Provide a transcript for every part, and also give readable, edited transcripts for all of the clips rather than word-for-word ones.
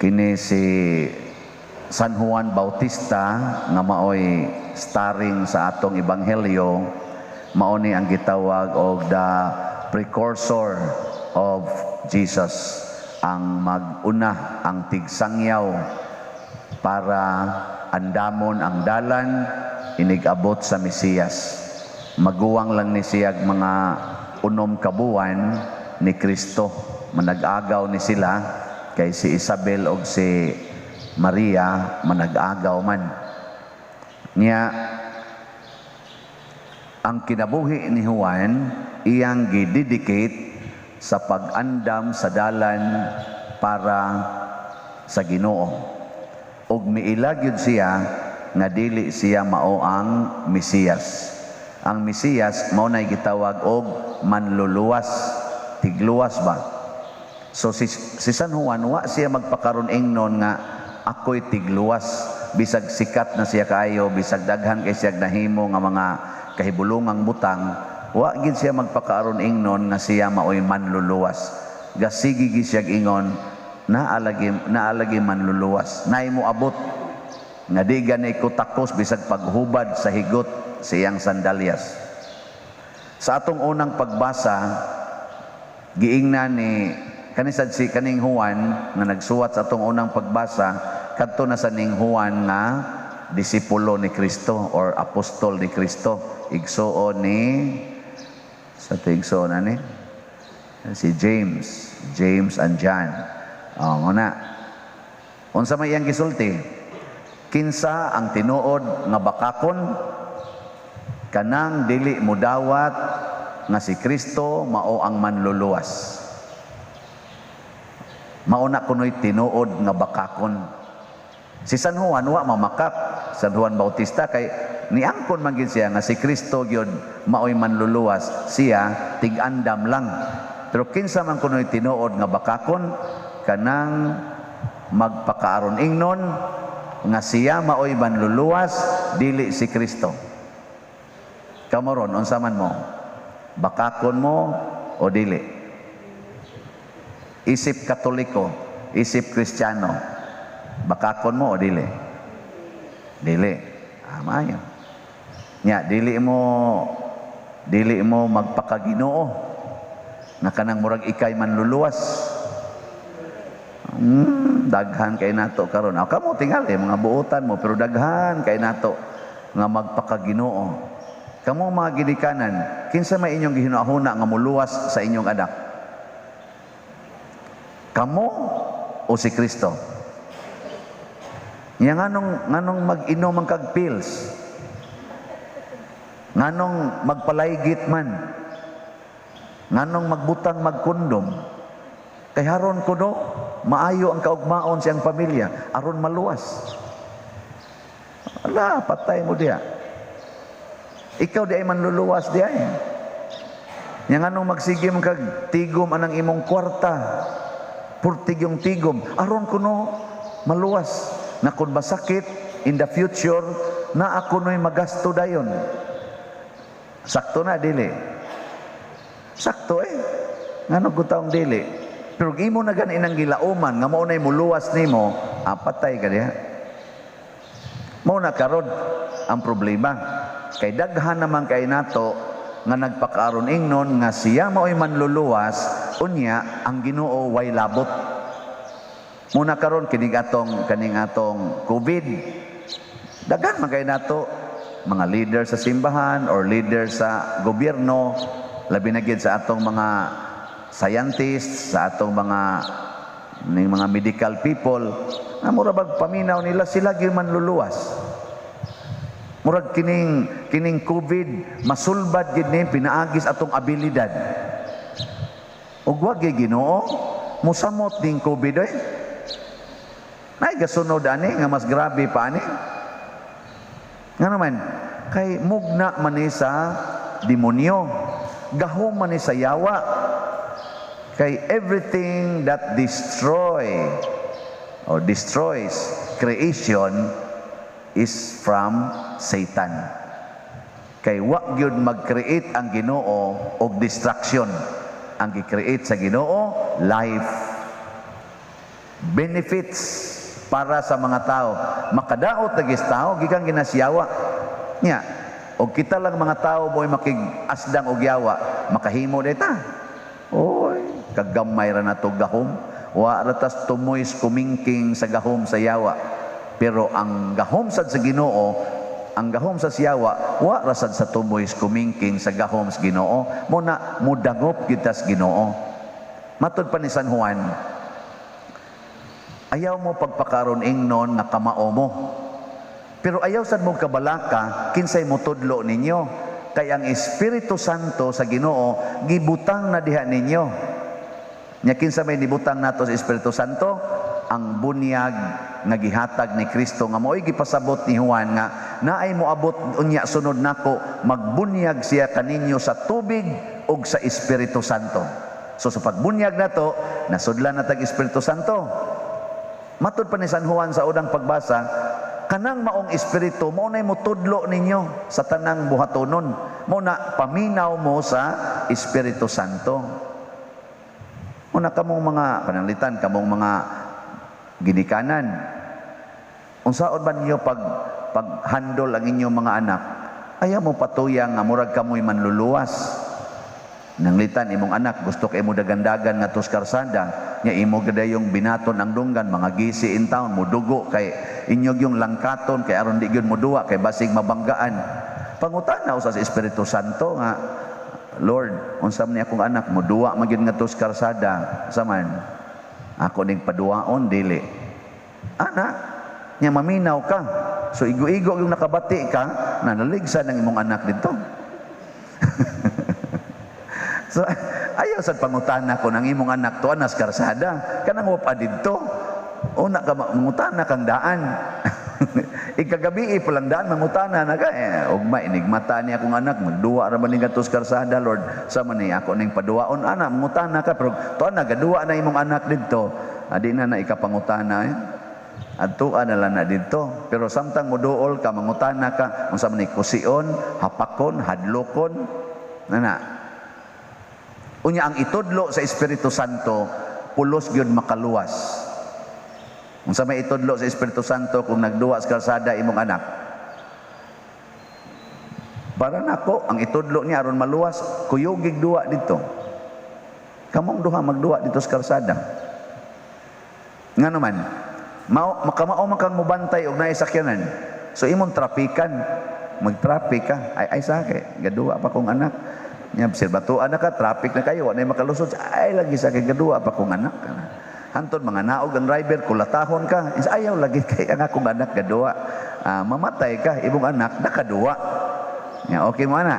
Kini si San Juan Bautista nga maoy starring sa atong ebanghelyo, mao ni ang gitawag og the precursor of Jesus, ang mag-una, ang tigsangyaw para andamon ang dalan inigabot sa Mesiyas. Maguwang lang ni siyag mga 6 ka buwan ni Kristo. Manag-agaw ni sila kay si Isabel og si Maria manag-agaw man. Niya ang kinabuhi ni Juan iyang gidedicate sa pag-andam sa dalan para sa Ginoo. Ug miila gyud siya nga dili siya mao ang Mesiyas. Ang Mesiyas mao nay gitawag og manluluwas, tigluwas ba? So si San Juan, wa siya magpakaron ingnon nga ako'y tigluwas, bisag sikat na siya kaayo, bisag daghan kay siya nahimo nga mga kahibulungang butang, wa gid siya magpakaron ingnon nga siya maoy manluluwas. Gasigi gid siya ingon, naa lagi manluluwas, naay mo abot nga di gani ko takos bisag paghubad sa higot sa iyang sandalyas. Sa atong unang pagbasa, giingnan ni kanisad si kaning Juan nga nagsuwat sa atong unang pagbasa, kadto na sa ning Juan nga disipulo ni Kristo or apostol ni Kristo, igsuon ni sa igsuon ani si James, James and John. Oh, nguna. Unsa may iyang gisulti? Kinsa ang tinuod nga bakakon? Kanang dili mudawat nga si Kristo mao ang manluluwas. Mao na kuno'y tinuod nga bakakon. Si San Juan wa mamakak, San Juan Bautista, kay niangkon man gid siya nga si Kristo gyud maoy manluluwas, siya tig-andam lang. Pero kinsa man kuno'y tinuod nga bakakon? Kanang magpakaaron ingnon nga siya maoy manluluwas, dili si Kristo. Kamo ron, unsa man mo? Bakakon mo o dili? Isip Katoliko, isip Kristiyano, bakakon mo o dili? Dili. Ah, maayo. Nya, dili mo magpakaginoo nga kanang murag ikay manluluwas. Daghan kay nato karon. Ah, kamo tingali mga buotan mo, pero daghan kay nato nga magpakaginoo. Kamo mga ginikanan, kinsa may inyong gihinahuna nga muluwas sa inyong anak? Kamo o si Kristo? Nya nganong mag-inom ang kag pills? Nganong magpalaygit man? Nganong magbutang magkondom? Kay haron kuno maayo ang kaugmaon siyang pamilya, aron maluwas. Ala, patay mo diha. Ikaw di ay manluluwas di ay. Nya nganong magsige man kag tigom anang imong kwarta? Purtig yung tigom aron kuno maluwas na kung masakit in the future na ako no'y magasto dayon. Sakto na dili? Sakto eh. Ngano gutaong dili? Pero imo na gani nang gilauman nga mao nay muluwas nimo, ah, patay ka diha. Mao na karon ang problema. Kay daghan naman kay nato nga nagpakaaron ingnon nga siya mao'y manluluwas, unya ang Ginoo way labot. Muna karon kining atong COVID, daghan man kay nato mga leader sa simbahan or leader sa gobyerno, labi na gid sa atong mga scientists, sa atong mga ning mga medical people, nga mura bag paminaw nila sila gyud manluluwas. Murag kining COVID masulbad gid ni pinaagis atong abilidad. Ug wa gyud Ginoo musamot ning COVID oy. Nay gasunod ani nga mas grabe pa ani. Nga naman kay mugna man ni sa demonyo. Gahom man ni sa yawa. Kay everything that destroy or destroys creation is from Satan. Kay wa gyud mag-create ang Ginoo og destruction. Ang gi-create sa Ginoo, life. Benefits para sa mga tao. Makadaot na gis tao gikan ginasyawa. Nya, og kita lang mga tao mo'y makig-asdang og yawa, makahimo ta. Oy, kagamay ra nato gahom. Wa ra tas tumoy kumingking sa gahom sa yawa. Pero ang gahom sad sa Ginoo, ang gahom sa siyawa, wa ra sad sa tumoy kumingking sa gahom sa Ginoo. Mo na mudangop kita sa Ginoo. Matud pa ni San Juan, ayaw mo pagpakaron ingnon nga kamao mo. Pero ayaw sad mo kabalaka kinsay motudlo ninyo. Kay ang Espiritu Santo sa Ginoo gibutang na diha ninyo. Nya kinsa may nibutang nato sa Espiritu Santo? Ang bunyag nga gihatag ni Kristo nga mo'y gipasabot ni Juan nga naay moabot unya sunod nako, magbunyag siya kaninyo sa tubig ug sa Espiritu Santo. So sa pagbunyag nato, nasudlan na tag Espiritu Santo. Matud pa ni San Juan sa unang pagbasa, kanang maong espiritu mao nay motudlo ninyo sa tanang buhatonon. Mo na paminaw mo sa Espiritu Santo. Una kamong mga pananglitan, kamong mga ginikanan. Unsaon ba ninyo pag pag-handle ang inyong mga anak? Ayaw mo patuyang nga murag kamoy manluluwas. Nanglitan imong anak gusto kay mo dagandagan nga karsada, nya imo gadayong binaton ang dunggan, mga gisi in town mo dugo kay inyog yung langkaton kay aron di gyud mo duwa kay basig mabanggaan. Pangutana usa sa Espiritu Santo nga, "Lord, unsa man ni akong anak mo duwa man gyud ngadto sa karsada, sa man ako ning paduwaon dili?" Ana nya maminaw ka. So igo-igo yung nakabati ka na naligsan ang imong anak dito. So ayaw sad pangutana ko ng imong anak tuwa nas karsada kanang wa pa didto. Una ka mangutana kang daan. Ikagabi pa lang daan mangutana na ka eh, ugma inigmata ni akong anak, magduwa ra man ni ngadto sa karsada, Lord, sa man ni ako ning paduwaon? Ana mangutana ka, pero tuwa na gaduwa na imong anak didto, adi na na ikapangutana eh. Adtua na lang na didto. Pero samtang moduol ka, mangutana ka, unsa man ni, kusion, hapakon, hadlokon, nana. Unya ang itudlo sa Espiritu Santo, pulos gyud makaluwas. Unsa may itudlo sa Espiritu Santo kung nagduwa sa kalsada imong anak? Para nako, ang itudlo niya aron maluwas, kuyogig duwa dito. Kamong duha magduwa dito sa kalsada. Nga naman, mao makamao man kang mobantay og naay sakyanan. So imong trapikan, magtraffic ka, ay ay sake, gaduwa pa kong anak. Nya sirbatuan na ka, traffic na kayo, wa na makalusot. Ay lagi sa kay gaduwa pa kong anak. Hantod mga naog ang driver, kulatahon ka. Ayaw lagi kay ang akong anak gaduwa. Mamatay ka, imong anak nakaduwa. Nya okay mo ana?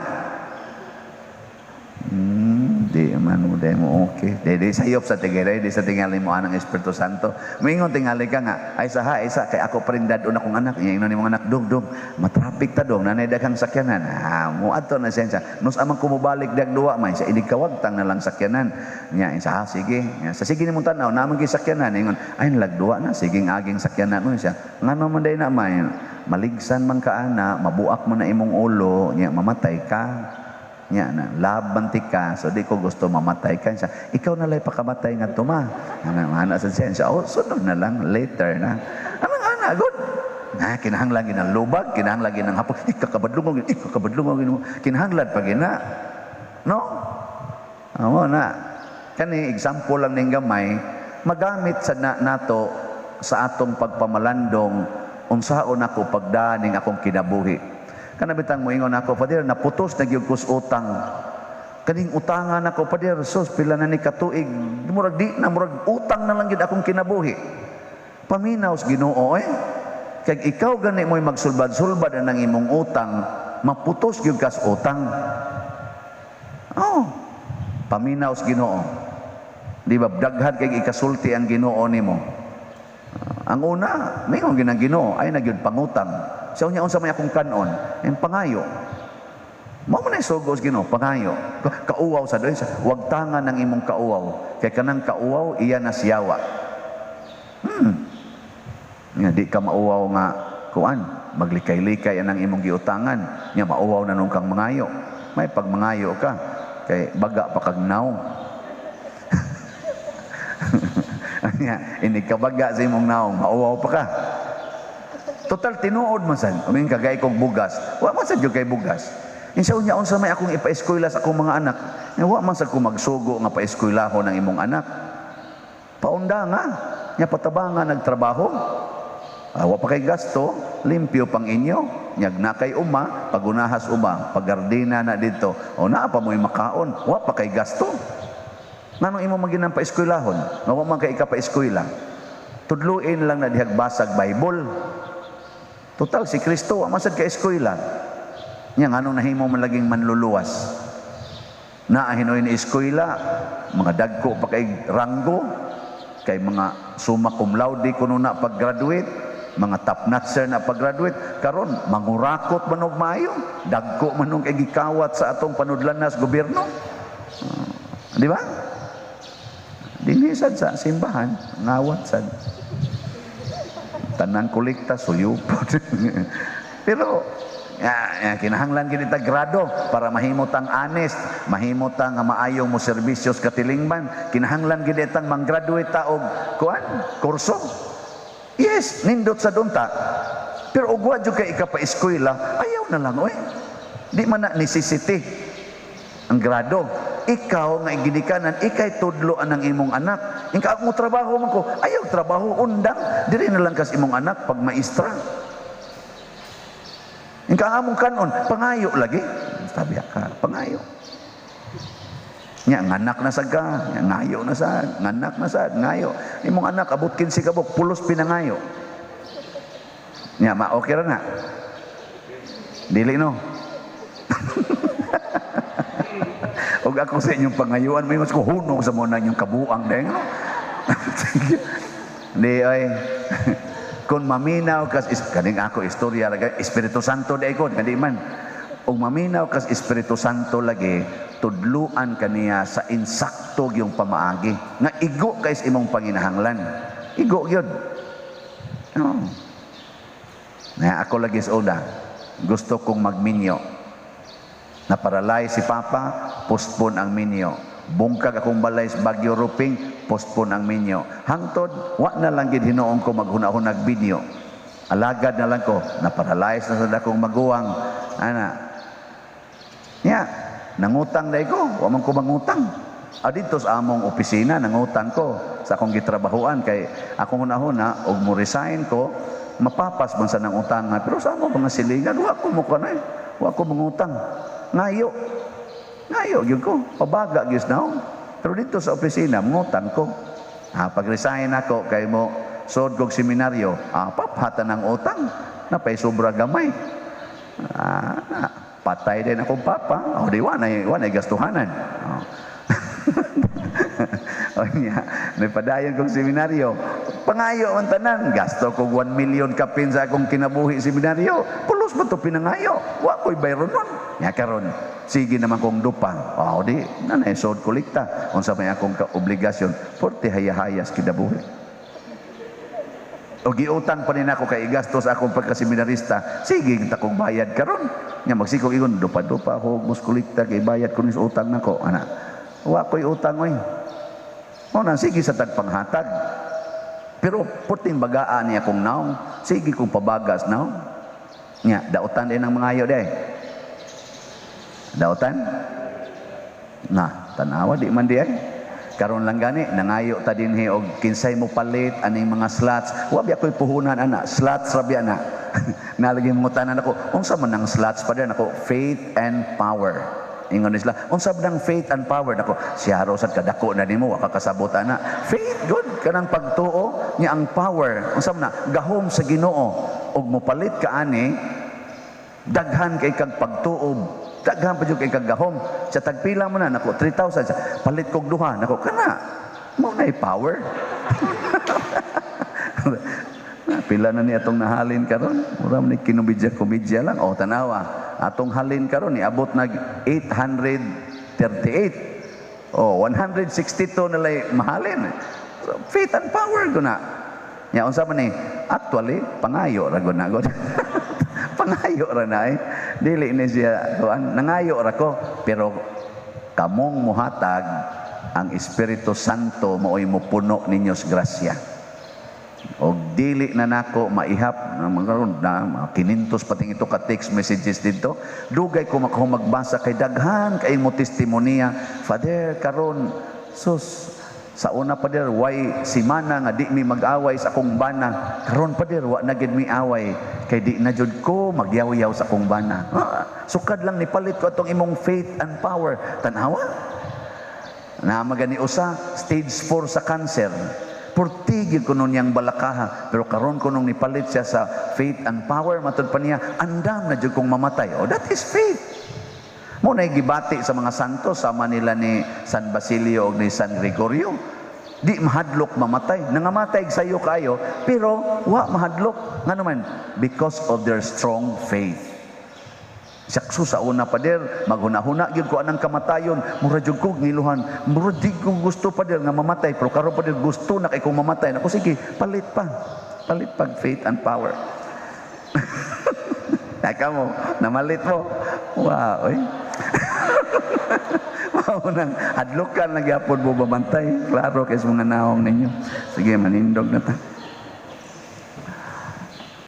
Di man mo di mo okay. Di, di sayop sa tigere, di sa tingali mo anang Espiritu Santo. Moingon tingali ka nga, ay sa ha, ay sa kay ako pa rin dadon akong anak. Nya ingnon nimong anak, "Dong, dong, matraffic ta dong, nanay daghang sakyanan." Ah, mo adto na siya. Nus amang kumubalik dag duwa man sa inig kawagtang na lang sakyanan. Nya sa ha, sige. Nya, sa sige nimong tan-aw, naman gyud sakyanan. Ingon, ay nalagduwa na, sige aging sakyanan mo siya. Ngano man day na may maligsan man ka ana, mabuak mo na imong ulo, nya mamatay ka. Nya na laban ti ka, so di ko gusto mamatay ka siya. Ikaw na lay pakamatay nga tuma. Ana ana sa siya, siya, oh, sunod na lang later na. Anang ana good. Na kinahanglan ginang lubag, kinahanglan ginang hapon, ikakabadlungog, ikakabadlungog, kinahanglan pa gina. No? Amo na. Kani example lang ning gamay, magamit sa na, nato sa atong pagpamalandong unsaon ako pagdaning akong kinabuhi. Kana bitang moingon ako, "Father, naputos na gyud kus utang. Kaning utangan ako, Father, sus, pila na ni katuig, murag di na, murag utang na lang gyud akong kinabuhi." Paminaw sa Ginoo eh. Kay ikaw gani mo'y magsulbad-sulbad ang imong utang, maputos gyud kas utang. Oh, paminaw sa Ginoo. Di ba daghan kay ikasulti ang Ginoo nimo? Ang una, mingon ginang Ginoo ay na gyud pangutang. Sa unya unsa may akong kanon, ang pangayo. Mao man ay sugos Ginoo, pangayo. Kauwaw sa doon, wag tangan ng imong kauwaw. Kay kanang kauwaw iya na siyawa. Nga di ka mauwaw nga kuan, maglikay-likay anang imong giutangan, nya mauwaw na nung kang mangayo. May pagmangayo ka kay baga pa kag naw. Inig kabaga sa imong naong, mauwaw pa ka. Total tinuod man sad. Umin kagay kog bugas. Wa man sad gyud kay bugas. Insa unya unsa may akong ipa-eskwela sa akong mga anak? Nya wa man sad ko magsugo nga pa-eskwelahon ang imong anak. Paunda nga. Nya patabanga nagtrabaho. Wa pa kay gasto, limpyo pang inyo. Nyag na kay uma, pagunahas uma, pagardina na dito. O naa pa mo'y makaon, wa pa kay gasto. Nganong imo maginang pa-eskwelahon? Nga wa man kay ika pa-eskwela. Tudluin lang na dihag basag Bible. Total si Kristo wa man sad ka eskwela. Nya nganong nahimo man laging manluluwas? Naa hinoy ni eskwela, mga dagko pa kay ranggo, kay mga summa cum laude kuno na pag-graduate, mga top notcher na pag-graduate, karon mangurakot man og maayo, dagko man og kay gikawat sa atong panudlanas gobyerno. Di ba? Dinhi sad sa simbahan, ngawat sad. Tanang kolekta suyupon. Pero ya, ya, kinahanglan gid ta grado para mahimo tang honest, mahimo ta nga maayong mo serbisyo sa katilingban. Kinahanglan gid tang manggraduate ta og kuan, kurso. Yes, nindot sa dunta. Pero og wa jud kay ika-pa-eskwela, ayaw na lang oy. Di man na necessity ang grado. Ikaw nga ginikanan, ikay tudlo anang imong anak. Inka mo trabaho man ko, ayaw trabaho undang, diri na lang kas imong anak pag maestra. Inka ang among kanon, pangayo lagi. Sabi ka, pangayo. Nya nganak na sad ka, nya ngayo na sad, nganak na sad, ngayo. Imong anak abot 15 ka buok, pulos pinangayo. Nya ma okay ra na. Dili no. Og ako sa inyong pangayuan, may mas ko hunong sa muna inyong kabuang dahil, no? Di ay, kung maminaw kas, kaning ako istorya, lagi, Espiritu Santo di ko, di man. Og maminaw kas Espiritu Santo lagi, tudluan kaniya sa insakto yung pamaagi. Nga igo kay sa imong panginahanglan. Igo yun. No. Na ako lagi sa una, gusto kong magminyo. Naparalay si Papa, postpone ang minyo. Bungkag akong balay sa Baguio Roofing, postpone ang minyo. Hangtod, wa na lang gid hinuon ko maghuna-hunag binyo. Alagad na lang ko, naparalyze na sa dakong maguwang. Ana. Nya, nangutang dai ko, wa man ko mangutang. Didto sa among opisina, nangutang ko sa akong gitrabahuan kay akong hunahuna og mo resign ko, mapapas man sa nang utang. Pero sa among mga silingan, wa ko mo kanay, wa ko mangutang. Ngayo. Ngayo gyud ko, pabaga gyud naong. Pero dito sa opisina, mangutang ko. Pag-resign ako kay mo sod kog seminaryo, paphatan ang utang, napay sobra gamay. Patay din akong papa. O di wa nay gastuhanan. O. O niya, may padayon kong seminaryo. Pangayo ang tanan, gasto kog 1 million kapin sa akong kinabuhi seminaryo. Pulos ba to pinangayo? Wa ko'y bayron nun. Nya karon, sige naman kong dupa. O di, nanay sod kolekta. Unsa may akong obligasyon, porte hayahayas kinabuhi. O giutang pa rin ako kay igastos akong pagkaseminarista. Sige, kita kong bayad karon. Nya magsikog ingon, dupa-dupa ako, muskulikta kay bayad ko ni sa utang nako. Ana, wa ko'y utang oy. O na, sige sa tagpanghatag. Pero puting bagaan niya kong naong, sige kong pabagas naong. Nya, dautan din ang mga ayo day. Dautan? Na, tanawa di man di ay. Karon lang gani, nangayo ta dinhi og kinsay mo palit aning mga slots. Wa biya ko'y puhunan ana, slots ra biya na. Nalagi mo tanan ako, unsa man ang slots pa din ako, faith and power. Ingon sila, unsa man ang faith and power nako? Siya ro sad kadako na nimo, wa ka kasabot ana. Faith good kanang pagtuo nya ang power. Unsa man na gahom sa Ginoo og mopalit ka ani, daghan kay kag pagtuo, daghan pa jud kay kag gahom. Sa tagpila mo na nako 3,000, palit kog duha nako kana mao nay power. Pila na ni atong nahalin karon, mura man ni kinumidya-kumidya lang. O tanawa, atong halin karon niabot nag 838. O 162 na lay mahalin. So, faith and power guna. Nya unsa man ni? Actually pangayo ra gud na gud. Pangayo ra na eh. Dili ni siya kuan, nangayo ra ko, pero kamong muhatag Ang Espiritu Santo mao'y mopuno ninyo sa grasya. Og dili na nako maihap na mga na mga 500 pating ito ka text messages dito. Dugay ko makahumagbasa kay daghan kay mo testimonya. "Father, karon sus, sa una, Pader, way simana nga di mi mag-away sa akong bana. Karon, Pader, wa na gid mi away kay di na jud ko magyaw-yaw sa akong bana. Ah, sukad lang nipalit ko atong imong Faith and Power." Tan-awa na magani usa, stage 4 sa cancer. Purtigil ko nun niyang balakaha. Pero karon ko nung nipalit siya sa Faith and Power, matud pa niya, "Andam na jud kong mamatay." Oh, that is faith. Mao na gibati sa mga santo, sama nila ni San Basilio o ni San Gregorio. Di mahadlok mamatay. Nangamatay sayo kayo, pero wa mahadlok. Nga naman, because of their strong faith. Sakso sa una, Pader, maghuna-huna gyud ko anang kamatayon, mura jud ko ngiluhan, mura di ko gusto, Pader, nga mamatay, pero karon, Pader, gusto na kay kong mamatay. Nako, sige, palit pa. Palit pag Faith and Power. Naka mo, namalit mo. Wow, oy. Mao nang hadlokan na gyapon mo babantay. Klaro kay sa mga naong ninyo. Sige, manindog na ta.